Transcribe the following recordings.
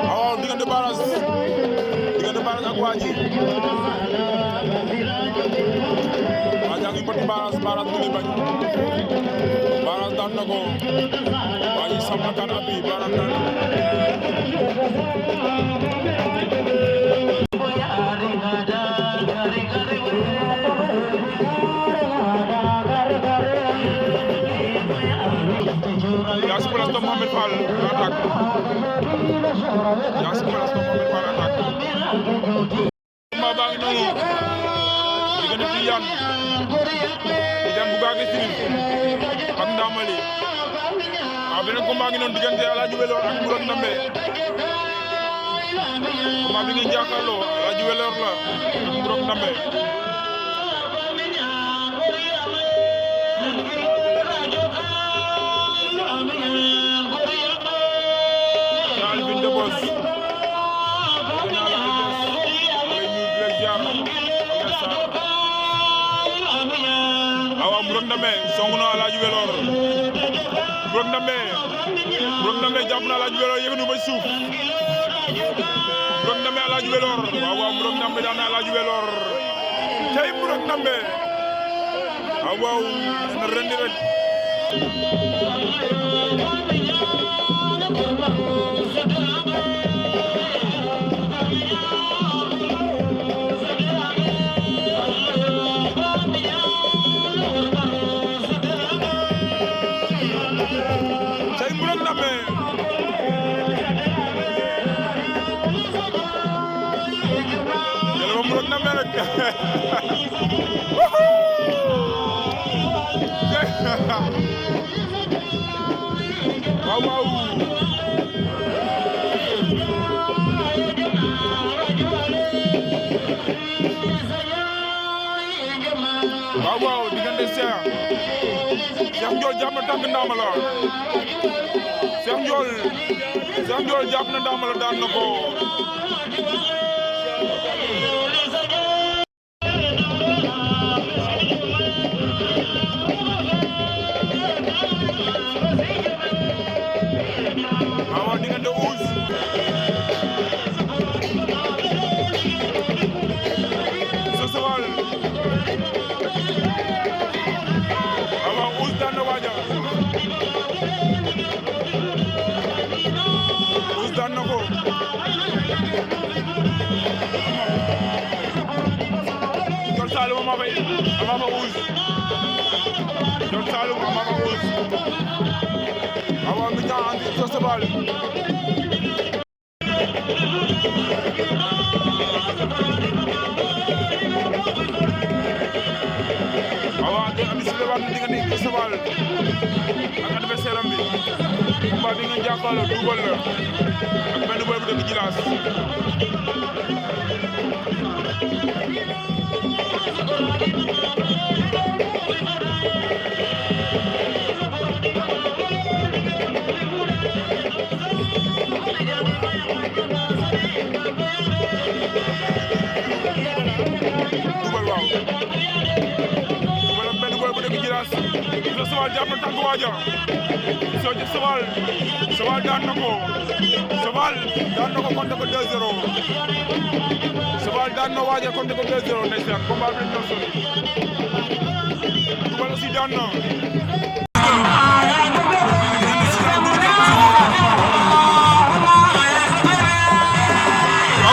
waaw diggante Baras ak Wadji Wadji a ngi mbot Baras mu ngi bañ Baras daan na ko Wadji sam na kan appui Baras daan Yassou Place de Mohamed Fall attaque Yassou Place de Mohamed Fall attaque combat baa ngi noonu diggante Tidiane bu gaage Sirif ak Ndamali waaw beneen combat ngi noonu diggante Alaaji Welor ak Mburok Ndambe combat bi ngeen jàkkaarloo Alaaji Welor la ak Mburok Ndambe awa Mburok Ndambe songu na Alaaji Welor Mburok Ndambe jàpp na Alaaji Welor yëgnu ba suuf Mburok Ndambe Alaaji Welor waaw Mburok Ndambe daan na Alaaji Welor tey Mburok Ndambe waaw na rendi rek Mburok Ndambe rek waaw waaw diggante Cheikh Ndiol jàpp na tànk ndaama la Cheikh Ndiol jàpp na ndaama la daan na ko waaw diggante Ouz Sosowal waaw Ouz daan na waaja Ouz daan na ko Ndiol Saloum ama fa Ouz Ndiol Saloum ama fa Ouz awa mi ñaan Sosowal awa te am ci lewaat na diggante Sosowal ak adversaire am bi combat bi nga jàkkaarloo duubal la ak benn boy bu dëkk Jilaas duubal waaw duubal ak benn boy bu dëkk Jilaas Sosowal jàpp na tànk waaja Sowal daan na ko konte ko 2-0 Sowal daan na waaja konte ko 2-0 ndeysaan combat bi lañ doon duubal aussi daan na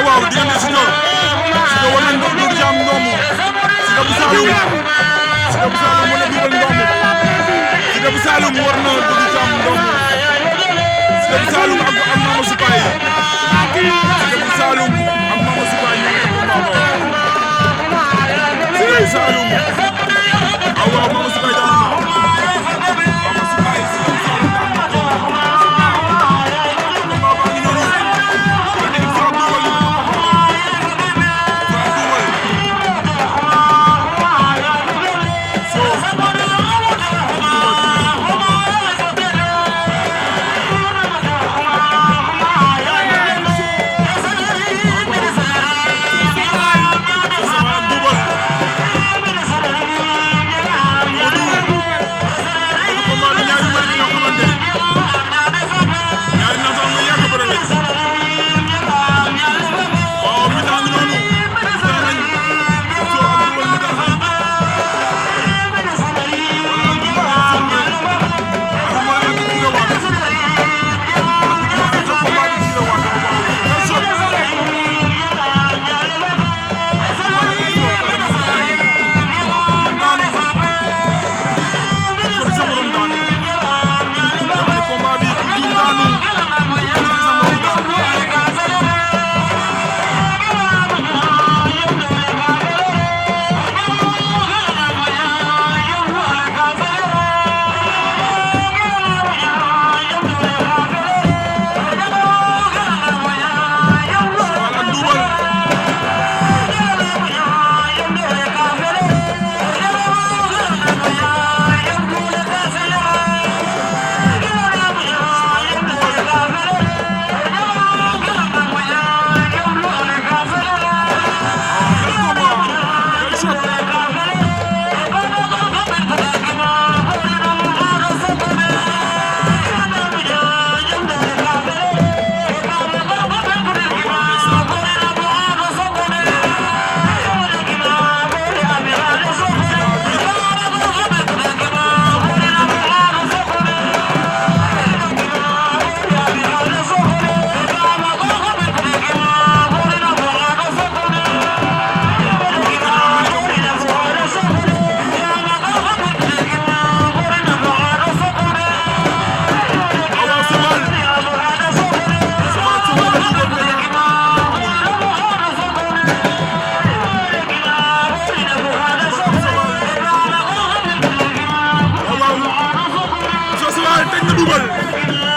waaw diggante si ñoom war nañ doon du jam ndoomu Siteu bu Saloum mu ne dugal ndoomu Siteu bu Saloum war na dugg jam ndoomu Siteu bu Saloum ak Mama Soupaye Siteu bu Saloum ak Mama Soupaye ñoo ngi ko Mama Siteu bu Saloum waaw Mama Soupaye daan na Mama Soupaye Siteu bu Saloum daan na ko combat baa ngi noonu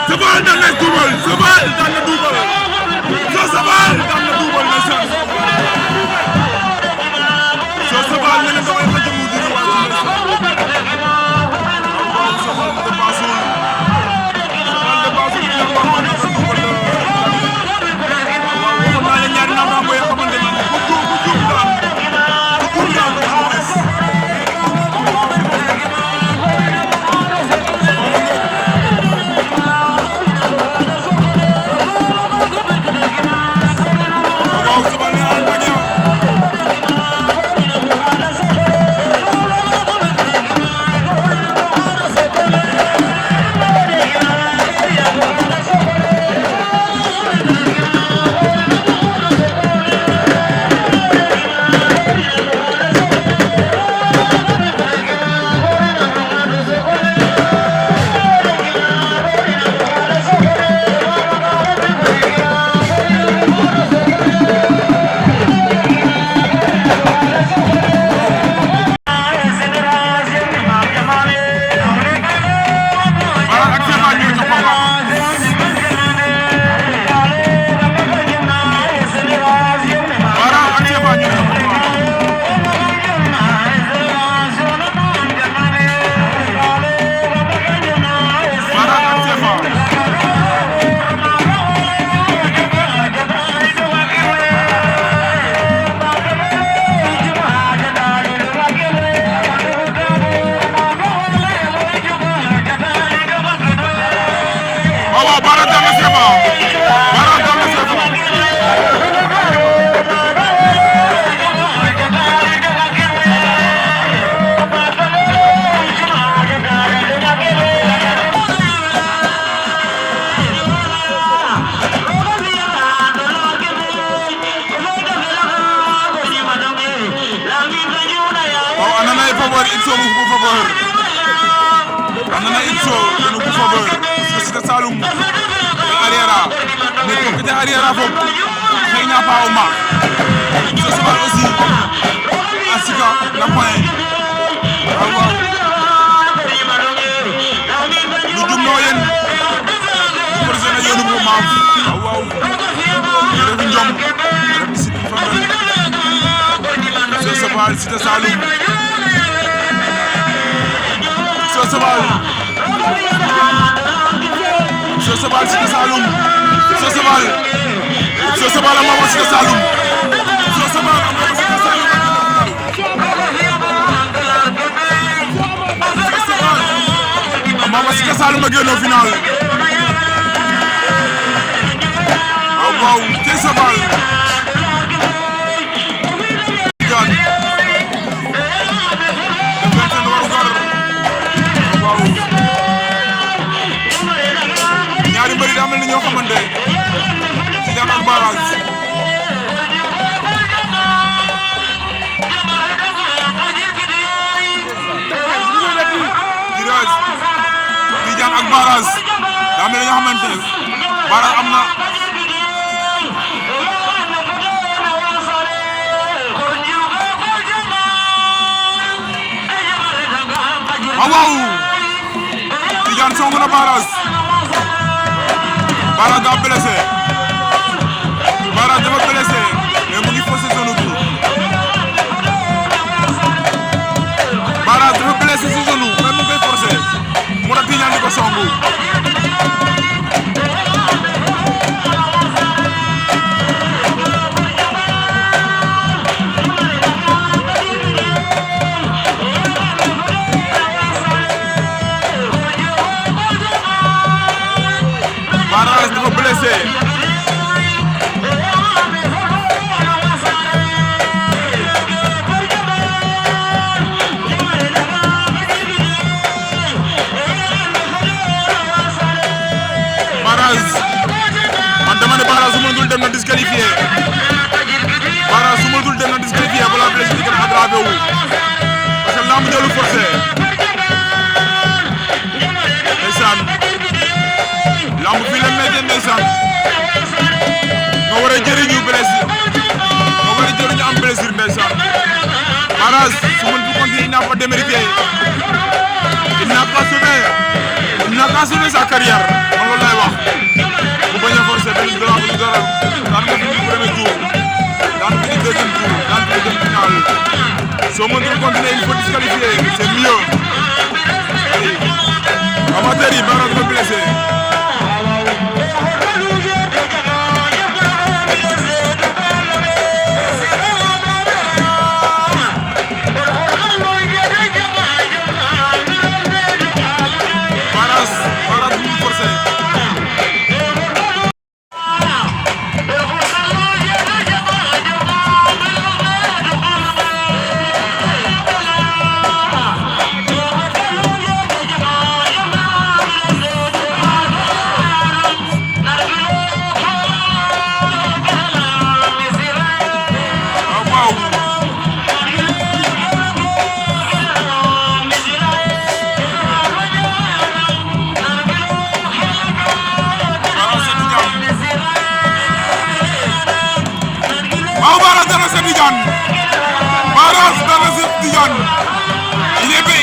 Sabal daan na duubal Sabal daan na duubal Soo Sabal daan na duubal na sax Soo Sabal ne damay xaj mu dina wàcc na sax waaw Sabal de baasul yaa ko xam ne sa duubal la waaw waxoon naa leen ñaari naataango yoo xamante ne bu juum daan Anana Itso dana ko faveur parce que Cité Saloum arrière mais ko kete arrière fop xeyna pa o ma Soo Sabal aussi asika la point waaw lu dum no yen projet na yonu mo maaf waaw def njom def discipline famille Soo Sabal Cité Saloum Soo Sabal Cité Saloum Soo Sabal Mama Cité Saloum Soo Sabal Mama Cité Saloum a génn final waaw Soo Sabal ñaari mbëri daa mel ni ñoo xamante ci daan ak barrage Tidiane ak barrage daa mel ni ñoo xamante barrage am na waaw Tidiane song na barrage Barrage daa blessé Barrage dafa blessé mais mu ngi forcé zone bi Barrage dafa blessé si zone mais mu ngi koy forcé mu tax Tidiane di ko songu Barrage dafa blessé Barrage man dama ne Barrage su ma dul dem na disqualifié Barrage su ma dul dem na disqualifié balaa blessé di gën a aggravé wu parce que lamb jëlu forcé ndeysaan lamb fii la méttee ndeysaan nga war a jëriñu blessure nga war a jëriñu am blessure ndeysaan Barrage su ma dul continuer il n'a pas démérité il n'a pas sauvé sa carrière carrière man loolu lay wax bu bañ a forcer benn drapeau du dara daan nga fi premier tour daan fi deuxième tour daan fi dem final soo mënul continuer il faut disqualifier c'est mieux amateur yi Bara dafa blessé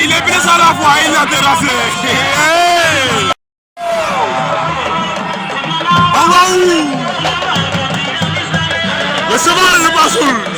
Il est blessé à la fois, il a terrassé. Oh wow! Le cheval de Bassoul.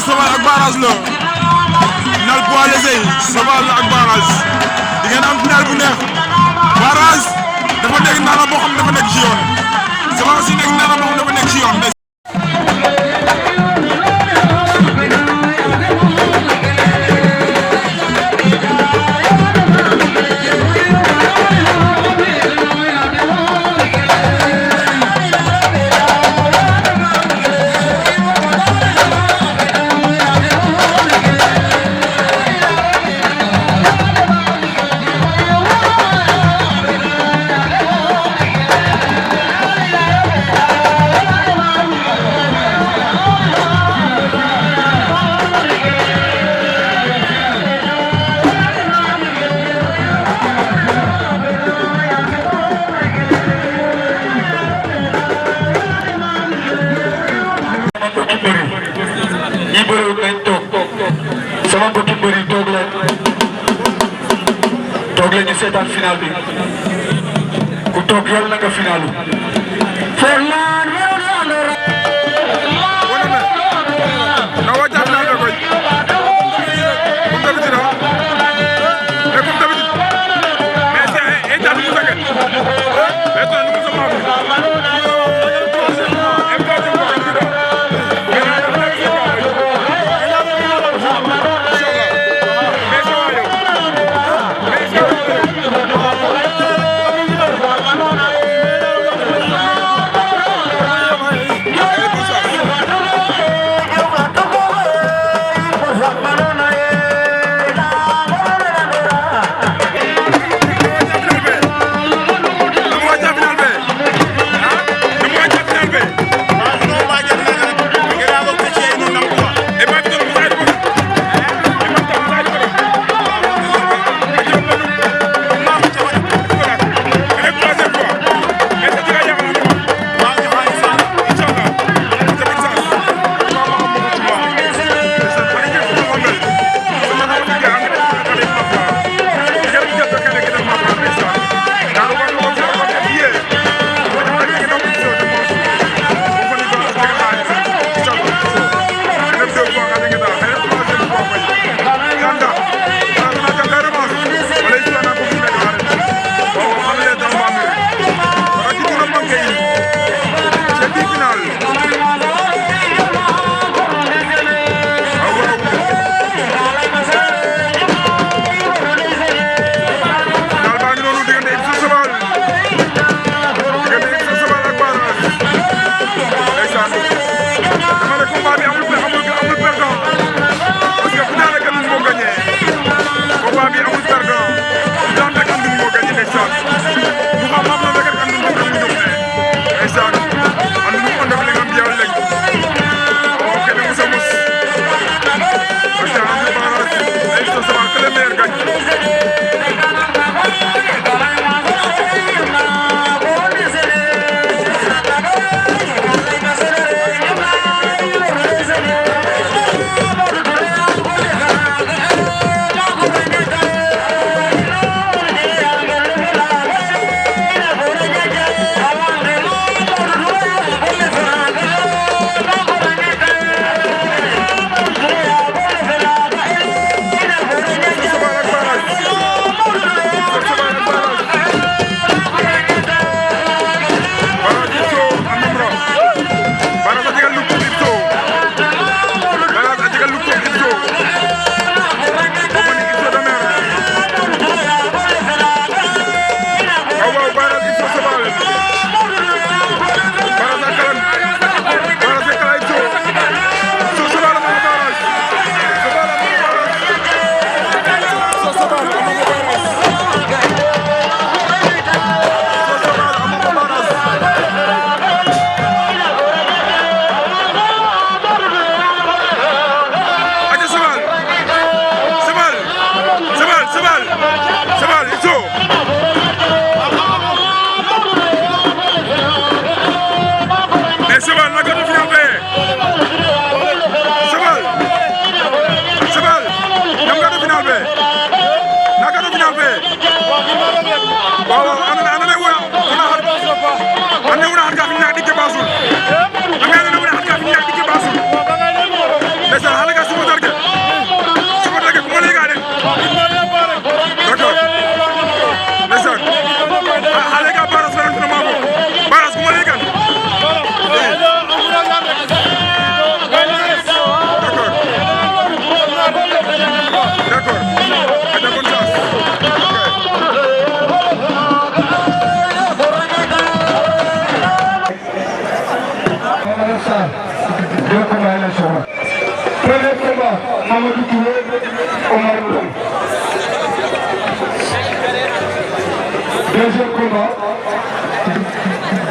Sobal ak Barage la final poids léger Sobal ak Barage di ngeen am final bu neex Barage dafa nekk nana boo xam dafa nekk ci yoon Sobal aussi nekk nana boo xam dafa nekk ci yoon. sama mbokki mbër yi toog leen ñu seetaan final bi ku toog yàlla na nga finalu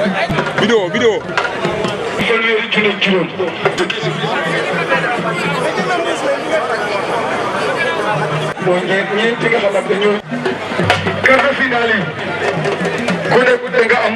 vidéo fanweeri junni juróom mooy ñeenti nga xamante ñoo quart de finale yi ku nekk da nga am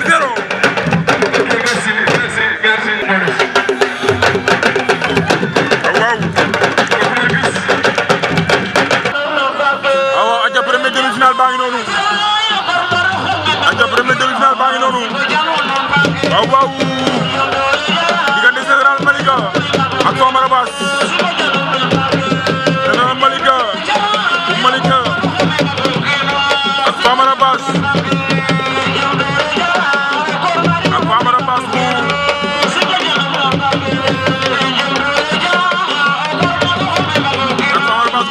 0. Merci. Waaw aja premier demi-finale baa ngi noonu. Waaw diggante Général Malika ak Famara Bass. Général Malika ak Famara Bass.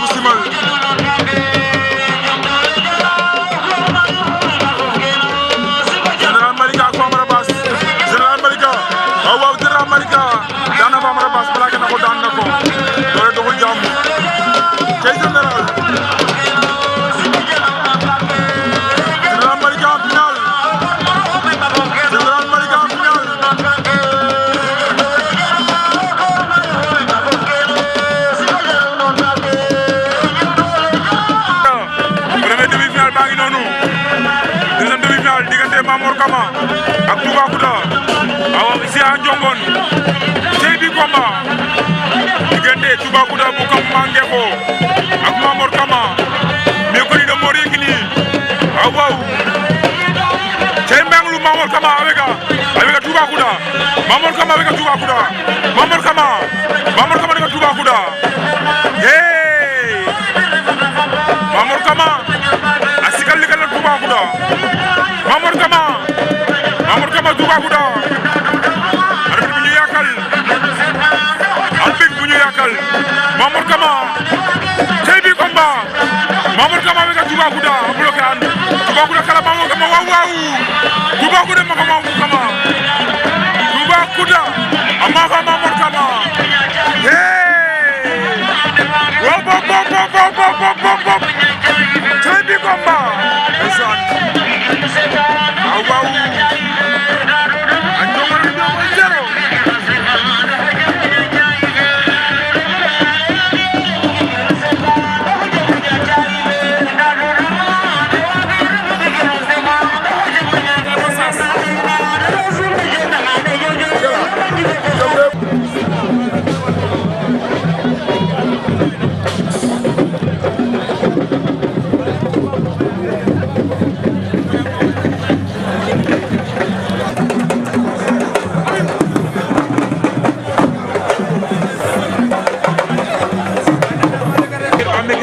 bu simal. Général Malika ak Famara Bass. Général Malika waaw Général Malika daan na Famara Bass plaqué na ko daan na ko loolu doxul jàmm cey Général Malika en final. Général Malika en final. premier demi-finale baa ngi noonu. deuxième demi-finale diggante Mamor Kama ak Toubacouta awa ici à Ndiongone cey bi combat diggante Toubacouta bu Kam Mangeko ak Mamor Kama mais ko ni de Mor Yekini waaw cey mbanglu Mamor Kama avec Toubacouta Mamor Kama avec Toubacouta Mamor Kama avec Toubacouta hey Mamor Kama asikal ligal na Toubacouta Mamor Kama Toubacouta arbitre bu ñu yakal Mamor Kama cey bi combat Mamor Kama avec Toubacouta bloqué an Toubacouta kala Mamor Kama waaw Toubacouta ma ko Mamor Kama Toubacouta ama fa Mamor Kama hey waaw bop cey bi combat ndeysaan waaw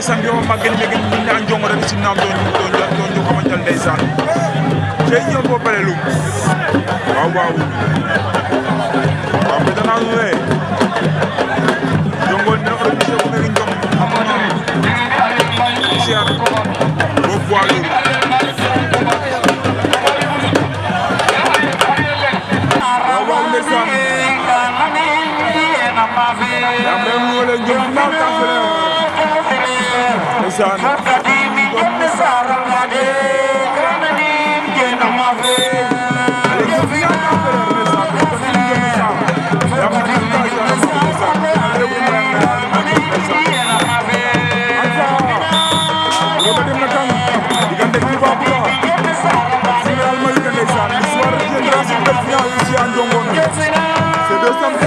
sambiyo maggen megen minne a njongore ɓe simnam do jokamanjal ndeysaan te ñoon bo pare lum waaw mbetana nuun e Ndiongone ne organisé ko megen jom xamana siar bo poids lourd waaw ndeysaan yam rem wole njom naw ta fere ndeysaan c'est 200